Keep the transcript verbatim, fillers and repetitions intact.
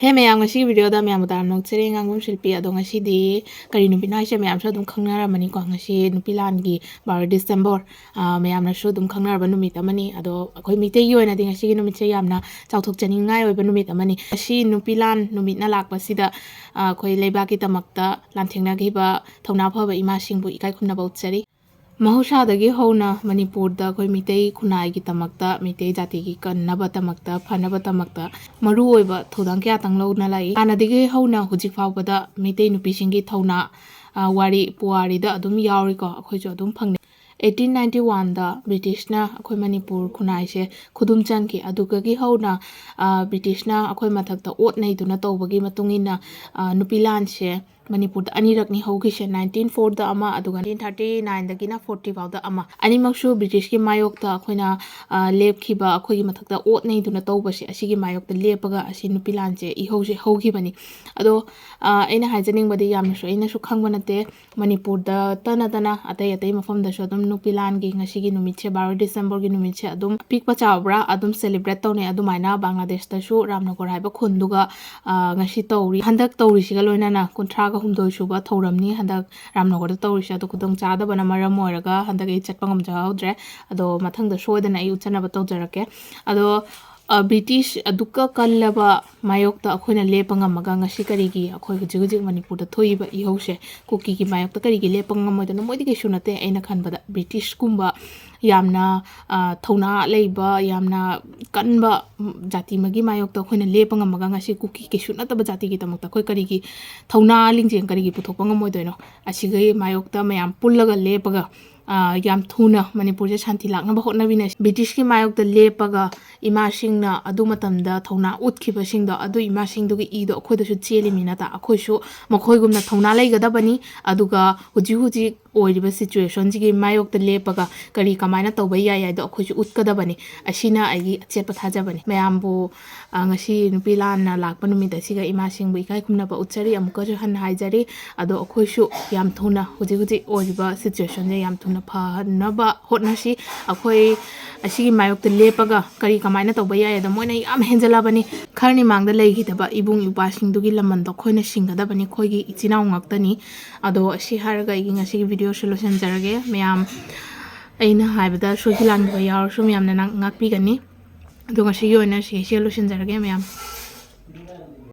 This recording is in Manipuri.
ꯍꯦ ꯃꯌꯥꯝ, ꯉꯁꯤꯒꯤ ꯚꯤꯗꯤꯑꯣꯗ ꯃꯌꯥꯝꯕꯨ ꯇꯔꯥꯝꯅ ꯑꯣꯛꯆꯔꯤ꯫ ꯉꯥꯡꯕꯝ ꯁꯤꯜꯄꯤ꯫ ꯑꯗꯣ ꯉꯁꯤꯗꯤ ꯀꯔꯤ ꯅꯨꯃꯤꯠꯅꯣ ꯍꯥꯏꯁꯦ ꯃꯌꯥꯝꯁꯨ ꯑꯗꯨꯝ ꯈꯪꯅꯔꯝꯃꯅꯤꯀꯣ꯫ ꯉꯁꯤ ꯅꯨꯄꯤ ꯂꯥꯟꯒꯤ ꯕꯥꯔꯣ ꯗꯤꯁꯦꯝꯕꯔ, ꯑ, ꯃꯌꯥꯝꯅꯁꯨ ꯑꯗꯨꯝ ꯈꯪꯅꯔꯕ ꯅꯨꯃꯤꯠ ꯑꯃꯅꯤ꯫ ꯑꯗꯣ ꯑꯩꯈꯣꯏ ꯃꯤꯇꯩꯒꯤ ꯑꯣꯏꯅꯗꯤ ꯉꯁꯤꯒꯤ ꯅꯨꯃꯤꯠꯁꯦ ꯌꯥꯝꯅ ꯆꯥꯎꯊꯣꯛꯆꯅꯤꯡꯉꯥꯏ ꯑꯣꯏꯕ ꯅꯨꯃꯤꯠ ꯑꯃꯅꯤ꯫ ꯉꯁꯤ ꯅꯨꯄꯤ ꯂꯥꯟ ꯅꯨꯃꯤꯠꯅ ꯂꯥꯛꯄꯁꯤꯗ, ꯑ, ꯑꯩꯈꯣꯏ ꯂꯩꯕꯥꯛꯀꯤꯗꯃꯛꯇ ꯂꯥꯟꯊꯦꯡꯅꯈꯤꯕ ꯊꯧꯅꯥ ꯐꯕ ꯏꯃꯥꯁꯤꯡꯕꯨ ꯏꯀꯥꯏ ꯈꯨꯝꯅꯕ ꯎꯠꯆꯔꯤ꯫ ꯃꯍꯧꯁꯥꯗꯒꯤ ꯍꯧꯅ ꯃꯅꯤꯄꯨꯔꯗ ꯑꯩꯈꯣꯏ ꯃꯤꯇꯩ ꯈꯨꯟꯅꯥꯏꯒꯤꯗꯃꯛꯇ, ꯃꯤꯇꯩ ꯖꯥꯇꯤꯒꯤ ꯀꯟꯅꯕꯗꯃꯛꯇ, ꯐꯅꯕꯗꯃꯛꯇ ꯃꯔꯨ ꯑꯣꯏꯕ ꯊꯧꯗꯥꯡ ꯀꯌꯥ ꯇꯪ ꯂꯧꯗꯨꯅ ꯂꯥꯛꯏ꯫ ꯍꯥꯟꯅꯗꯒꯤ ꯍꯧꯅ ꯍꯧꯖꯤꯛ ꯐꯥꯎꯕꯗ ꯃꯤꯇꯩ ꯅꯨꯄꯤꯁꯤꯡꯒꯤ ꯊꯧꯅꯥ, ꯑ, ꯋꯥꯔꯤ ꯄꯨꯋꯥꯔꯤꯗ ꯑꯗꯨꯝ ꯌꯥꯎꯔꯤꯀꯣ, ꯑꯩꯈꯣꯏꯁꯨ ꯑꯗꯨꯝ ꯐꯪꯅꯩ꯫ ꯑꯩꯠꯇꯤꯟ ꯅꯥꯏꯟꯇꯤ ꯋꯥꯟꯗ ꯕ꯭ꯔꯤꯇꯤꯁꯅ ꯑꯩꯈꯣꯏ ꯃꯅꯤꯄꯨꯔ ꯈꯨꯟꯅꯥꯏꯁꯦ ꯈꯨꯗꯨꯝ ꯆꯟꯈꯤ꯫ ꯑꯗꯨꯗꯒꯤ ꯍꯧꯅ, ꯑ, ꯕ꯭ꯔꯤꯇꯤꯁꯅ ꯑꯩꯈꯣꯏ ꯃꯊꯛꯇ ꯑꯣꯠ ꯅꯩꯗꯨꯅ ꯇꯧꯕꯒꯤ ꯃꯇꯨꯡ ꯏꯟꯅ, ꯑ, ꯅꯨꯄꯤ ꯂꯥꯟꯁꯦ ꯃꯅꯤꯄꯨꯔꯗ ꯑꯅꯤꯔꯛꯅꯤ ꯍꯧꯈꯤꯁꯦ, ꯅꯥꯏꯟꯇꯤꯟ ꯐꯣꯔꯗ ꯑꯃ, ꯑꯗꯨꯒ ꯅꯥꯏꯟꯇꯤꯟ ꯊꯥꯔꯇꯤ ꯅꯥꯏꯟꯗꯒꯤꯅ ꯐꯣꯔꯇꯤ ꯐꯥꯎꯗ ꯑꯃ꯫ ꯑꯅꯤꯃꯛꯁꯨ ꯕ꯭ꯔꯤꯇꯤꯁꯀꯤ ꯃꯥꯌꯣꯛꯇ ꯑꯩꯈꯣꯏꯅ, ꯑ, ꯂꯦꯞꯈꯤꯕ, ꯑꯩꯈꯣꯏꯒꯤ ꯃꯊꯛꯇ ꯑꯣꯠ ꯅꯩꯗꯨꯅ ꯇꯧꯕꯁꯦ, ꯑꯁꯤꯒꯤ ꯃꯥꯌꯣꯛꯇ ꯂꯦꯞꯄꯒ ꯑꯁꯤ ꯅꯨꯄꯤ ꯂꯥꯟꯁꯦ ꯏꯍꯧꯁꯦ ꯍꯧꯈꯤꯕꯅꯤ꯫ ꯑꯗꯣ, ꯑ, ꯑꯩꯅ ꯍꯥꯏꯖꯅꯤꯡꯕꯗꯤ, ꯌꯥꯝꯅꯁꯨ ꯑꯩꯅꯁꯨ ꯈꯪꯕ ꯅꯠꯇꯦ, ꯃꯅꯤꯄꯨꯔꯗ ꯇ ꯅꯠꯇꯅ ꯑꯇꯩ ꯑꯇꯩ ꯃꯐꯝꯗꯁꯨ ꯑꯗꯨꯝ ꯅꯨꯄꯤ ꯂꯥꯟꯒꯤ ꯉꯁꯤꯒꯤ ꯅꯨꯃꯤꯠꯁꯦ, ꯕꯥꯔꯣ ꯗꯤꯁꯦꯝꯕꯔꯒꯤ ꯅꯨꯃꯤꯠꯁꯦ ꯑꯗꯨꯝ ꯄꯤꯛꯄ ꯆꯥꯎꯕ꯭ꯔꯥ ꯑꯗꯨꯝ ꯁꯦꯂꯦꯕ꯭ꯔꯦꯠ ꯇꯧꯅꯩ꯫ ꯑꯗꯨꯃꯥꯏꯅ ꯕꯪꯒ꯭ꯂꯥꯗꯦꯁꯇꯁꯨ ꯔꯥꯝꯅꯒꯔ ꯍꯥꯏꯕ ꯈꯨꯟꯗꯨꯒ, ꯑ, ꯉꯁꯤ ꯇꯧꯔꯤ꯫ ꯍꯟꯗꯛ ꯇꯧꯔꯤꯁꯤꯒ ꯂꯣꯏꯅꯅ ꯀꯨꯟꯊ꯭ꯔꯥꯒ ꯍꯨꯝꯗꯣꯏ ꯁꯨꯕ ꯊꯧꯔꯝꯅꯤ ꯍꯟꯗꯛ ꯔꯥꯝꯅꯒꯔꯗ ꯇꯧꯔꯤꯁꯦ꯫ ꯑꯗꯣ ꯈꯨꯗꯣꯡ ꯆꯥꯗꯕꯅ ꯃꯔꯝ ꯑꯣꯏꯔꯒ ꯍꯟꯗꯛ ꯑꯩ ꯆꯠꯄ ꯉꯝꯖꯍꯧꯗ꯭ꯔꯦ꯫ ꯑꯗꯣ ꯃꯊꯪꯗ ꯁꯣꯏꯗꯅ ꯑꯩ ꯎꯠꯆꯅꯕ ꯇꯧꯖꯔꯛꯀꯦ꯫ ꯑꯗꯣ, ꯑ, ꯕ꯭ꯔꯤꯇꯤꯁ ꯑꯗꯨꯛꯀ ꯀꯜꯂꯕ ꯃꯥꯌꯣꯛꯇ ꯑꯩꯈꯣꯏꯅ ꯂꯦꯞꯄ ꯉꯝꯃꯒ ꯉꯁꯤ ꯀꯔꯤꯒꯤ ꯑꯩꯈꯣꯏ ꯍꯧꯖꯤꯛ ꯍꯧꯖꯤꯛ ꯃꯅꯤꯄꯨꯔꯗ ꯊꯣꯛꯏꯕ ꯏꯍꯧꯁꯦ ꯀꯨꯀꯤꯒꯤ ꯃꯥꯌꯣꯛꯇ ꯀꯔꯤꯒꯤ ꯂꯦꯞꯄ ꯉꯝꯃꯣꯏꯗꯣꯏꯅꯣ? ꯃꯣꯏꯗꯤ ꯀꯩꯁꯨ ꯅꯠꯇꯦ꯫ ꯑꯩꯅ ꯈꯟꯕꯗ ꯕ꯭ꯔꯤꯇꯤꯁꯀꯨꯝꯕ ꯌꯥꯝꯅ, ꯑ, ꯊꯧꯅꯥ ꯂꯩꯕ, ꯌꯥꯝꯅ ꯀꯟꯕ, ꯎꯝ, ꯖꯥꯇꯤ ꯑꯃꯒꯤ ꯃꯥꯌꯣꯛꯇ ꯑꯩꯈꯣꯏꯅ ꯂꯦꯞꯄ ꯉꯝꯃꯒ ꯉꯁꯤ ꯀꯨꯀꯤ ꯀꯩꯁꯨ ꯅꯠꯇꯕ ꯖꯥꯇꯤꯒꯤꯗꯃꯛꯇ ꯑꯩꯈꯣꯏ ꯀꯔꯤꯒꯤ ꯊꯧꯅꯥ ꯂꯤꯡꯖꯦꯜ ꯀꯔꯤꯒꯤ ꯄꯨꯊꯣꯛꯄ ꯉꯝꯃꯣꯏꯗꯣꯏꯅꯣ? ꯑꯁꯤꯒꯤ ꯃꯥꯌꯣꯛꯇ ꯃꯌꯥꯝ ꯄꯨꯜꯂꯒ ꯂꯦꯞꯄꯒ, ꯑ, ꯌꯥꯝ ꯊꯨꯅ ꯃꯅꯤꯄꯨꯔꯁꯦ ꯁꯥꯟꯇꯤ ꯂꯥꯛꯅꯕ ꯍꯣꯠꯅꯃꯤꯟꯅꯁꯤ꯫ ꯕ꯭ꯔꯤꯇꯤꯁꯀꯤ ꯃꯥꯌꯣꯛꯇ ꯂꯦꯞꯄꯒ ꯏꯃꯥꯁꯤꯡꯅ ꯑꯗꯨ ꯃꯇꯝꯗ ꯊꯧꯅꯥ ꯎꯠꯈꯤꯕꯁꯤꯡꯗꯣ, ꯑꯗꯨ ꯏꯃꯥꯁꯤꯡꯗꯨꯒꯤ ꯏꯗꯣ ꯑꯩꯈꯣꯏꯗꯁꯨ ꯆꯦꯜꯂꯤꯃꯤ ꯅꯠꯇ꯭ꯔꯥ? ꯑꯩꯈꯣꯏꯁꯨ ꯃꯈꯣꯏꯒꯨꯝꯅ ꯊꯧꯅꯥ ꯂꯩꯒꯗꯕꯅꯤ, ꯑꯗꯨꯒ ꯍꯧꯖꯤꯛ ꯍꯧꯖꯤꯛ ꯑꯣꯏꯔꯤꯕ ꯁꯤꯆꯨꯋꯦꯁꯟꯁꯤꯒꯤ ꯃꯥꯌꯣꯛꯇ ꯂꯦꯞꯄꯒ ꯀꯔꯤ ꯀꯃꯥꯏꯅ ꯇꯧꯕ ꯌꯥꯏ ꯍꯥꯏꯗꯣ ꯑꯩꯈꯣꯏꯁꯨ ꯎꯠꯀꯗꯕꯅꯤ꯫ ꯑꯁꯤꯅ ꯑꯩꯒꯤ ꯑꯆꯦꯠꯄ ꯊꯥꯖꯕꯅꯤ꯫ ꯃꯌꯥꯝꯕꯨ, ꯑ, ꯉꯁꯤ ꯅꯨꯄꯤ ꯂꯥꯟꯅ ꯂꯥꯛꯄ ꯅꯨꯃꯤꯠ ꯑꯁꯤꯒ ꯏꯃꯥꯁꯤꯡꯕꯨ ꯏꯀꯥꯏ ꯈꯨꯝꯅꯕ ꯎꯠꯆꯔꯤ꯫ ꯑꯃꯨꯛꯀꯁꯨ ꯍꯟꯅ ꯍꯥꯏꯖꯔꯤ, ꯑꯗꯣ ꯑꯩꯈꯣꯏꯁꯨ ꯌꯥꯝ ꯊꯨꯅ ꯍꯧꯖꯤꯛ ꯍꯧꯖꯤꯛ ꯑꯣꯏꯔꯤꯕ ꯁꯤꯆꯨꯋꯦꯁꯟꯁꯦ ꯌꯥꯝ ꯊꯨꯅ ꯐꯅꯕ ꯍꯣꯠꯅꯁꯤ꯫ ꯑꯩꯈꯣꯏ ꯑꯁꯤꯒꯤ ꯃꯥꯌꯣꯛꯇ ꯂꯦꯞꯄꯒ ꯀꯔꯤ ꯀꯃꯥꯏꯅ ꯇꯧꯕ ꯌꯥꯏ? ꯑꯗꯣ ꯃꯣꯏꯅ ꯌꯥꯝ ꯍꯦꯟꯖꯜꯂꯕꯅꯤ꯫ ꯈꯔꯅꯤ ꯃꯥꯡꯗ ꯂꯩꯈꯤꯗꯕ ꯏꯕꯨꯡ ꯏꯄ꯭ꯋꯥꯁꯤꯡꯗꯨꯒꯤ ꯂꯃꯟꯗꯣ ꯑꯩꯈꯣꯏꯅ ꯁꯤꯡꯒꯗꯕꯅꯤ꯫ ꯑꯩꯈꯣꯏꯒꯤ ꯏꯆꯤꯟ ꯏꯅꯥꯎ ꯉꯥꯛꯇꯅꯤ꯫ ꯑꯗꯣ ꯑꯁꯤ ꯍꯥꯏꯔꯒ ꯑꯩꯒꯤ ꯉꯁꯤꯒꯤ videoꯁꯨ ꯂꯣꯏꯁꯤꯟꯖꯔꯒꯦ꯫ ꯃꯌꯥꯝ, ꯑꯩꯅ ꯍꯥꯏꯕꯗ ꯁꯣꯏꯈꯤ ꯂꯥꯟꯈꯤꯕ ꯌꯥꯎꯔꯁꯨ ꯃꯌꯥꯝꯅ ꯉꯥꯛꯄꯤꯒꯅꯤ꯫ ꯑꯗꯣ ꯉꯁꯤꯒꯤ ꯑꯣꯏꯅ ꯁꯤꯁꯦ ꯂꯣꯏꯁꯤꯟꯖꯔꯒꯦ ꯃꯌꯥꯝ꯫